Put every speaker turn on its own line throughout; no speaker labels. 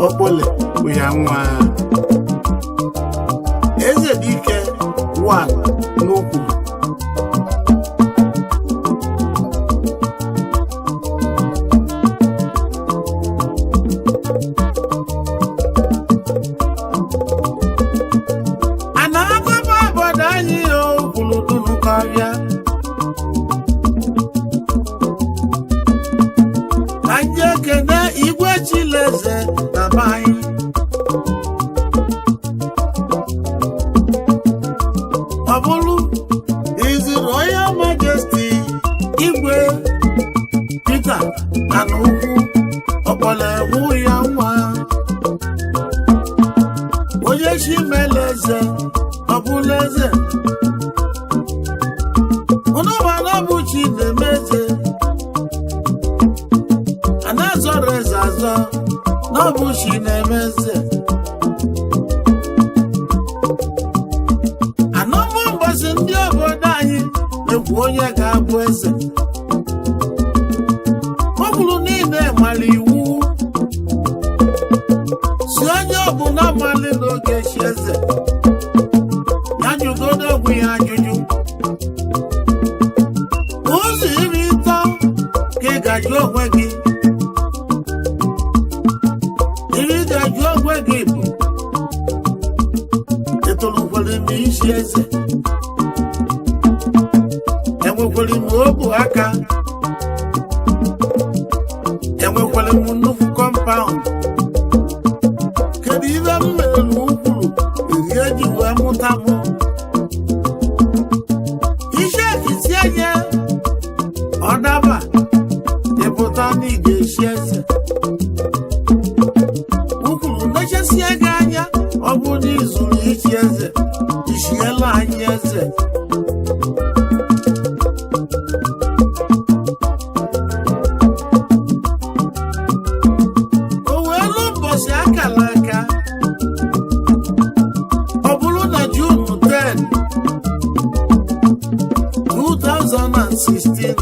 Okpole bụ ya nwa eze dike 1 n'ukwu. A na-agọba obodo anyị o kwuru dunu karịa ka ndị ekene igwe Chileze na be anyị. Ọ bụrụ His Royal Majesty Igwe Peter Anukwu Ọkpọlọ ya nwa onye chi mere eze, ọ bụla eze ụnụmana bụ chi na-eme eze, a na-azọrọ eze azọ na ọ bụ chi na-eme eze. Anọmụ mbọsị ndị obodo anyị na-ekwu onye ga-abụ eze, ọ bụrụ niile mara iwu si onye ọbụla mali n'oge chi eze ya jụgodo ogwu ya ajụjụ ụzọ 30 ka ị ga-ajụ onwe gị. Iri ị ga-ajụ onwe gị bụ etolukwere m isi eze, enwekwere m obu aka, enwekwere m nnukwu compound, kedu ihe m mere ukwuru eri eji wee mụta m isi ekisi enye ọ daba ịpụta na ị ga-esi eze ukwuru nechesie gị anya. Ọ bụrụ na izuru ichi eze, ishiela anyị eze. O wee lụ mbọchị akara aka, ọ bụrụ na June 10, 2016,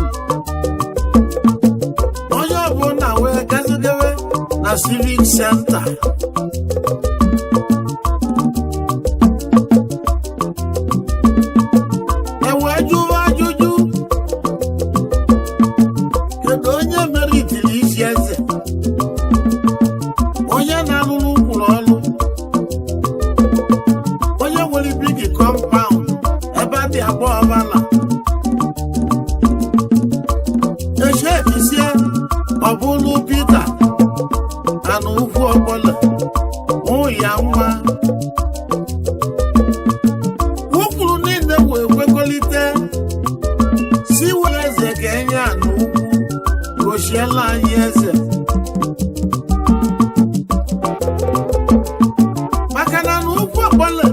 onye ọbụla wee gazigawe na Civic Center. E wee jụwa ajụjụ, kedu onye mere itiri isi eze, onye na-alụrụ ụkwụrụ ọlụ, onye nwere big compound ebe a dị agba ọbala echekisie. Ọ bụrụ Peter Anukwu ọbụla mụ ya nwa ụkwụrụ niile wee kwekọrịta si were eze ka enye Anukwu gochiela anyị eze, maka na Anukwu ọbụla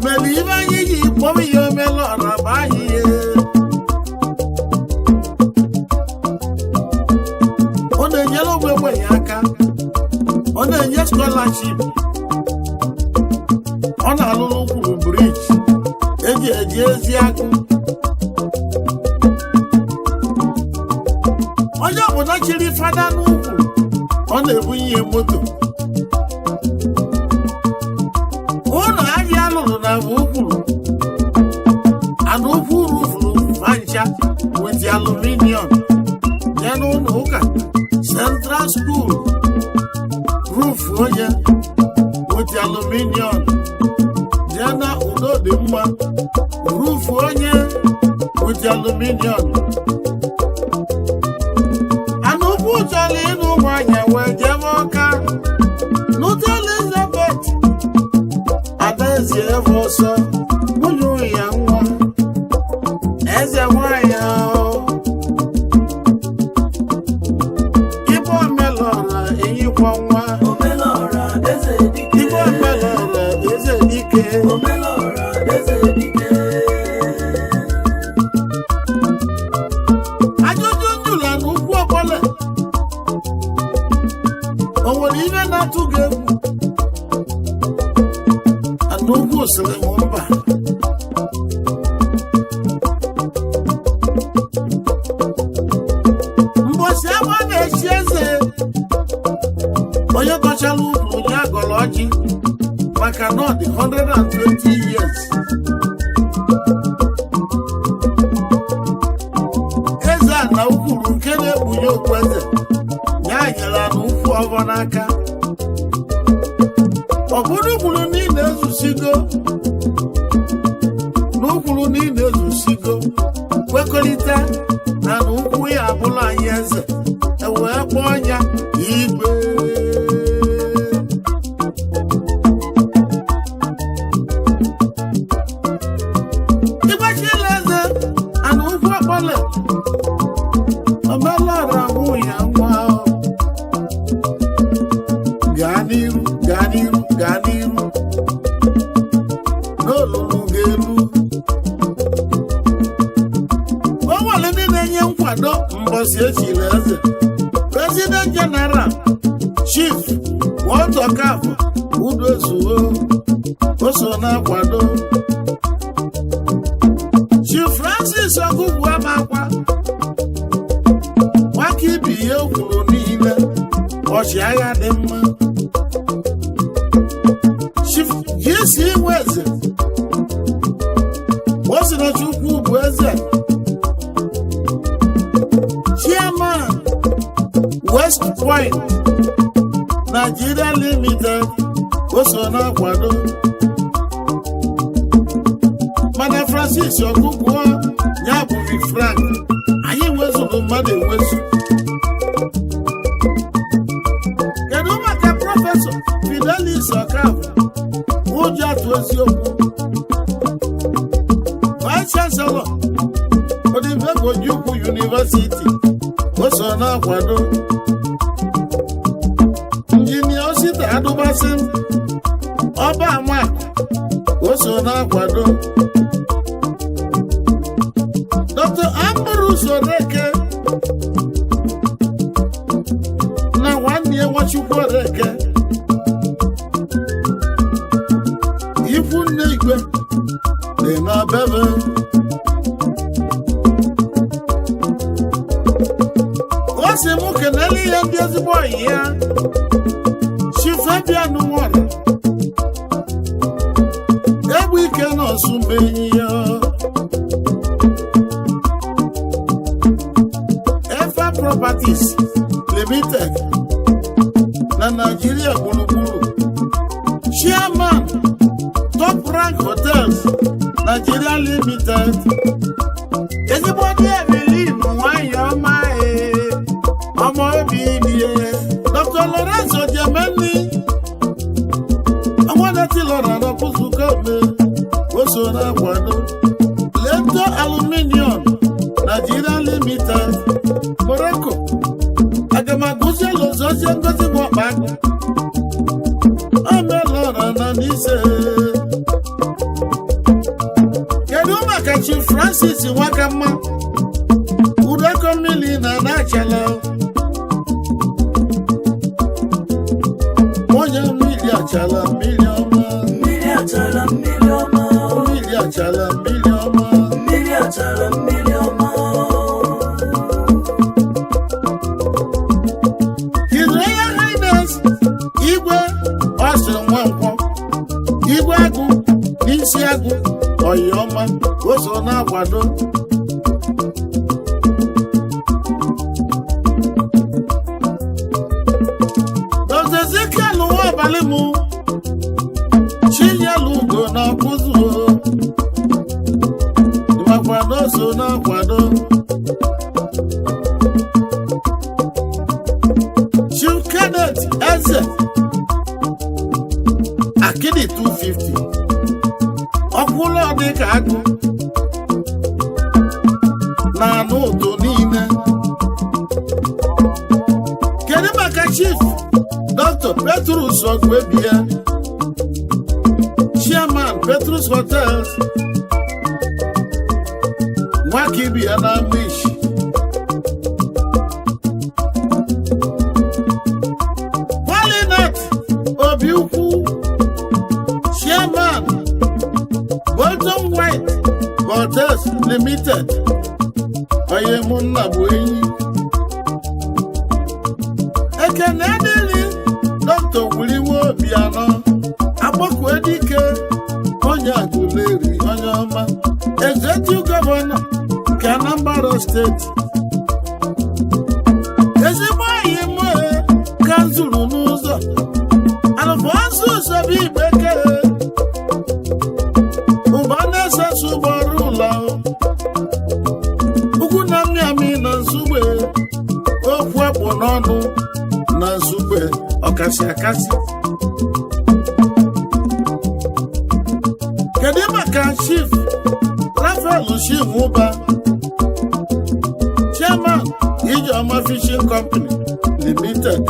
mere ibe anyị ji kpọrọ ya omela ọra bụ anyị ya. Ọ na-enyere ụmụ ogbenye aka, ọ na-enye scholarship, ọ na-alụrụ ụkwụrụ bridge eji eji ezi agụ. Onye ọbụla chiri fada n'ukwu, ọ na-ebunye ya moto. Ụlọ ahịa alụrụ na ụkwụrụ ana ukwu rufuru vancha with aluminium ya n'ụlọ ụka Central School, roof onye with aluminium ya na udo dị mma, roof onye with aluminium. Anukwu chọrọ ịnụ nwanyị, wee jebe Ọka nụta Elizabeth Adaeze ebe ọsọ nwunye ya nwa eze nwanyị ahụ. Ibe omelọra enyikwa nwa.
Omelọra eze dike.
Ibe omelọra eze dike.
Omelọra eze dike.
Ajụjụ njụla na ukwu ọbụla, o nwere ibe na-atụ gị egwu? Ana ugwu sịrị m mba. Mbọchị agba na-echi eze. Gọchala ukwu ya, gọrọ ọjị maka na ọ dị 120 years. Eze ana ukwuru nke na-ekpunye okpueze ya nyere ana ukwu ọvọ n'aka. Ọ bụrụ kwuru niile ezusigo n'ukwuru niile ezusigo, kwekọrịta na ukwu ya abụla anyị eze, ewee kpọọ ya igwe. Ịgbachila eze ana ukwu akpọle omelọra nwunye nwa. Gaa n'iru, gaa n'iru, gaa n'iru n'olulu ga-elu. O nwere ndị na-enye nkwado mbọsi echiri eze. President General, Chief Walter Okafor Udozuo, o so na-akwado. Chief Francis Ọgụgụ Amakwa, nwaka ibi ihe kwuru niile, ọchịagha dị mma. Chief GC Nweze, o si na Chukwu bụ eze, Chairman, West Point Nigeria Limited, o so na-akwado. Mana Francis Ọgụgụọ ya bụrụ Frank, anyị nwezuru mmadụ enwezu. Kedu maka Prọfesọ Fidelis Okafor ụjọ atụ eziokwu, Vice Chancellor, Odimegwu Ojukwu University? O so na-akwado. Injinia Osita Adụbasị Ọba Amakụ, o so na-akwado. Dr. Ambrose Oreke na nwanne ya Nwachukwu Oreke, ikwu nne igwe dị na bebe. O si mụ kenele ihe ndị ezigbo ọyị ya. Chief Fabian Nwora Egbe Ike na Ọsụmenyi ya, Efa Properties Limited na Nigeria gburugburu, Chairman, Top Rank Hotels Nigeria Limited. Ezigbo ndị Evelyn nwanyị ọma, ee, ọmọ obi die. Dr. Lorenzo Jemeni ọnwanati lọrọ n'ọkụzụkọ ome, o so na-akwado. Lento Aluminium Nigeria Limited, Morocco. Agamaguzie lozozie ngozi bụ ọkpa agụ omelọra na n'ise. Kedu maka Chief Francis Nwakamma Udeko mmiri na na-achala onye mmiri achala mmiri ọma?
Mmiri achara mmiri ọma.
Mmiri achala mmiri ọma.
Mmiri achara mmiri ọma.
His Royal Highness Igwe Austin Nwankwọ, Igwe Agụ n'isi agụ ọyịọma, o so na-akwado. Dr. Ezekiel Nwabalị mụ Chinyelu Ugo na ọkụzụ makwa na o so na-akwado. Chief Kenneth Eze Akidi 250, ọkwụlụ dịka agụ na anụ ụtụ niile. Kedu maka Chief Dr. Petrus Ogwebie, Chairman, Petrus Hotels, Nwakibia na Amish? Polynet Obi Ukwu, Chairman, Bolton White Hotels Limited, onye mụ nna bụ enyi. Ekene dịrị. Dr. Wiliwe Obianọ, Agbakwe Dike, onye Aguleri, onye ọma, Executive Governor nke Anambra Steeti. Ezigbo enyi m ka m zuru n'ụzọ, Alfonso Sobi Igbeke, ụba na-esesa ụgbọrụ ụlọ ugwu na mmịamị na Nsugbe, okwu akpụ n'ọnụ na Nsugbe, ọkasị akasị. Kedu maka Chief Rafael Chinwụba, Chairman, Ijeọma Fishing Company Limited,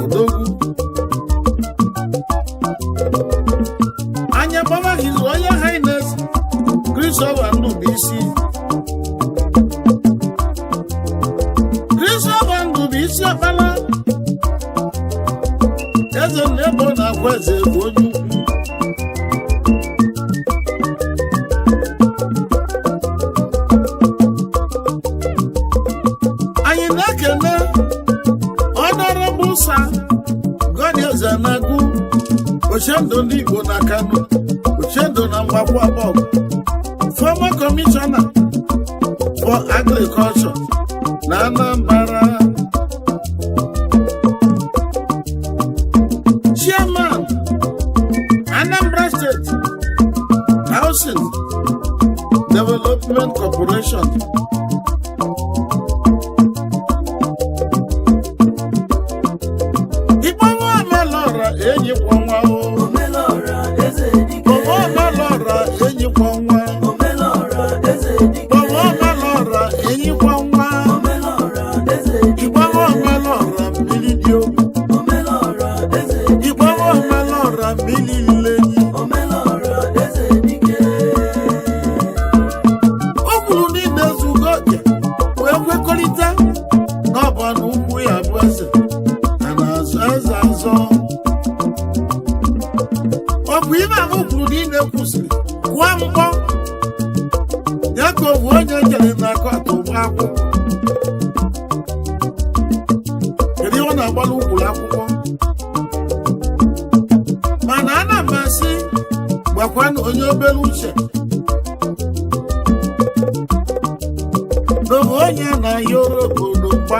odogwu anya gbama, His Royal Highness Christopher Ndubuisi, Christopher Ndubuisi Ọkpala, eze Nnebo na-akwa eze, bụ onye ukwu. Anyị na-ekene Honorable Sir Goddy Ezenagu, Ochendo ndị Igbo na Kano, Ochendo na Mgbakwu Abọg, former commissioner for agriculture na Anambra, chairman, Anambra State Housing Development Corporation. Ikpọnwa Omelọra, enyikwa nwa o.
Omelọra, eze dike.
Kpọnwa Omelọra, enyikwa nwa.
Omelọra, eze dike.
Kpọnwa Omelọra, enyikwa nwa.
Omelọra, eze dike.
Ikpọnwa Omelọra, mmiri dị obi.
Omelọra, eze dike.
Ikpọnwa Omelọra, mmiri ilenyi.
Omelọra, eze dike.
O kwuru niile zugo oke wee kwekọrịta na ọ bụ na ukwu ya bụ eze na na-azọ eze azọ. Ọ bụ ime ahụ kwuru niile kwụsịrị kụọ mkpọ ya ka owu onye jere na kọtụ gba akwụkwọ. Kedu ihe ọ na-agbara ukwuru akwụkwọ? Mana ana m asị, gbakwanụ onye obere uche n'oge onye na-ahịa ọrụ obodo mgba.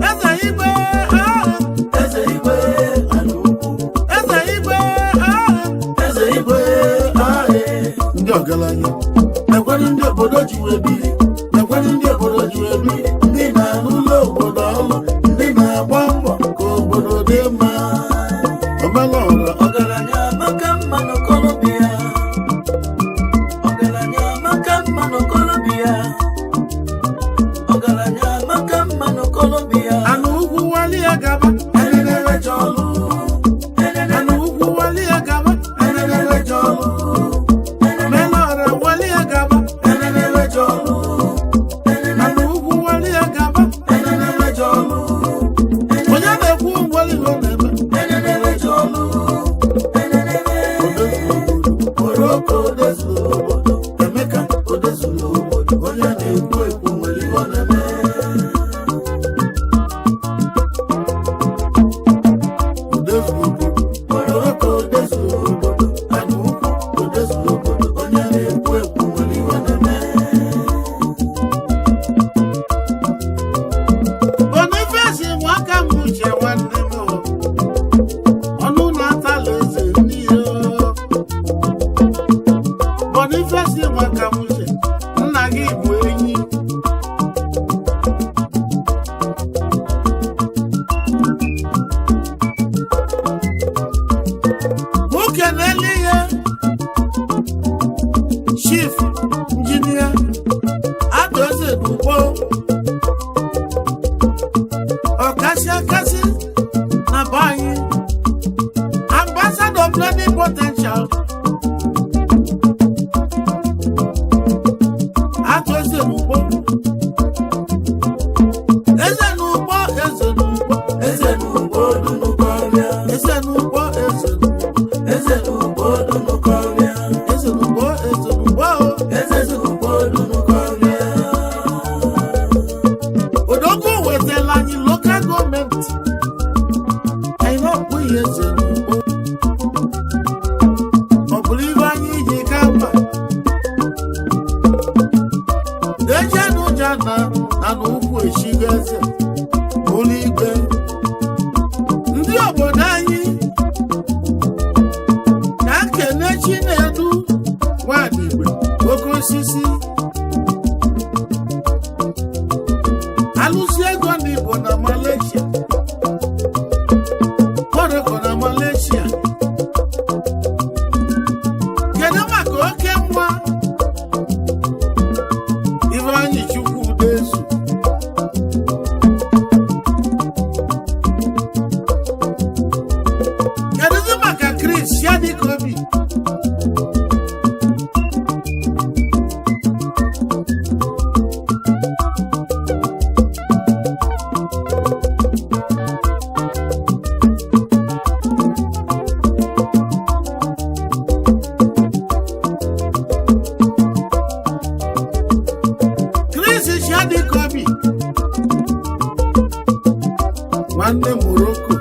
Eze igwe ah,
Eze igwe, ala ukwu.
Eze igwe ah,
Eze igwe ahị.
Ndị ọgaranya na-ekwedu, ndị obodo ji wee biri na-ekwedu, ndị obodo ji wee biri, ndị na-alụ ụlọ obodo ọlụ, ndị na-agba mbọ ka obodo dị mma. Omelọra.
Ọgaranya maka mma n'okolobịa. Ọgaranya maka mma n'okolobịa. Ọgaranya maka mma n'okolobịa.
Anụ ugwu wali ya gaba.
Enenere jọlụ. Enenere.
Anụ ugwu wali ya gaba.
Enenere jọlụ.
Omelọra wali ya gaba.
Enenere jọlụ. Enenere.
Anụ ugwu wali ya gaba.
Enenere jọlụ.
Onye na-ekwu ngwali ọ na-eme.
Enenere jọlụ. Enenere. Morocco dezuru obodo. Emeka odezuru obodo. Onye na-ekwu ekwu nwere ihe ọ na-eme.
Odezuru obodo.
Morocco dezuru obodo. Ana ukwu odezuru obodo. Onye na-ekwu ekwu nwere ihe ọ na-eme.
Boniface nwaka m uche nwanne m o. Ọnụ na-atala eze n'ihe o. Boniface nwaka m uche, nna gị bụ enyi. Nwoke na-ele ya, Chief Engineer Adaeze Dugbo, ọkasị akasị na be anyị, ambassador of potential. Atụ eze n'ugbo, eze n'ugbo, eze n'ugbo.
Eze n'ugbo dunukọbịa.
Eze n'ugbo, eze n'ugbo.
Eze n'ugbo dunukọbịa.
Eze n'ugbo, eze n'ugbo.
Eze n'ugbo dunukọbịa.
Dejenụja na na n'ukwu echigo eze ụlọ ikpe ndị obodo anyị ka kene Chinedu Nwadigwe oke osisi alụsị ego ndị Igbo na Malaysia, Morocco na Malaysia. Kedu maka oke nwa Ifeanyị Chukwu Udezu? Kedụzi maka Chris Shadikobi? Chris Shadikobi, nwanne Morocco,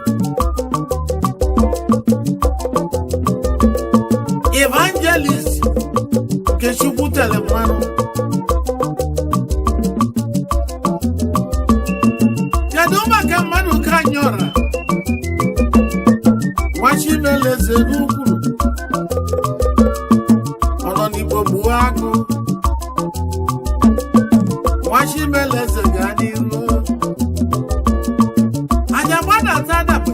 evangelist Kechukwu tere mmanụ. Kedu maka mmadụ ka anyọra Nwachimeleze n'ukwuru ọ nọ n'Igbo gbuo agụ? Nwachimeleze, gaa n'iru. Anya gbadata dapụ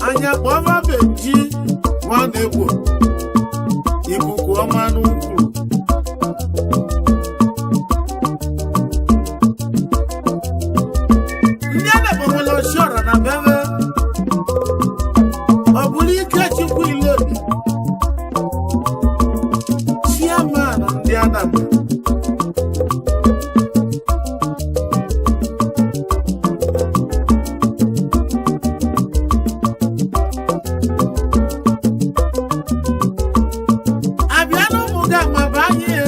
anya kpọva Benji Nwanegbo, ikuku ọma n'ukwu. Ndị a na-ekpọnwere osiọra na bebe ọ bụrụ ike Chukwu Ilobi, chairman ndị Anambra. Abịa n'ụmụ gị ama be anyị e.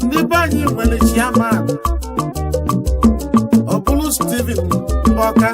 Ndị be anyị nwere chairman, ọ bụrụ Steven Mbọka.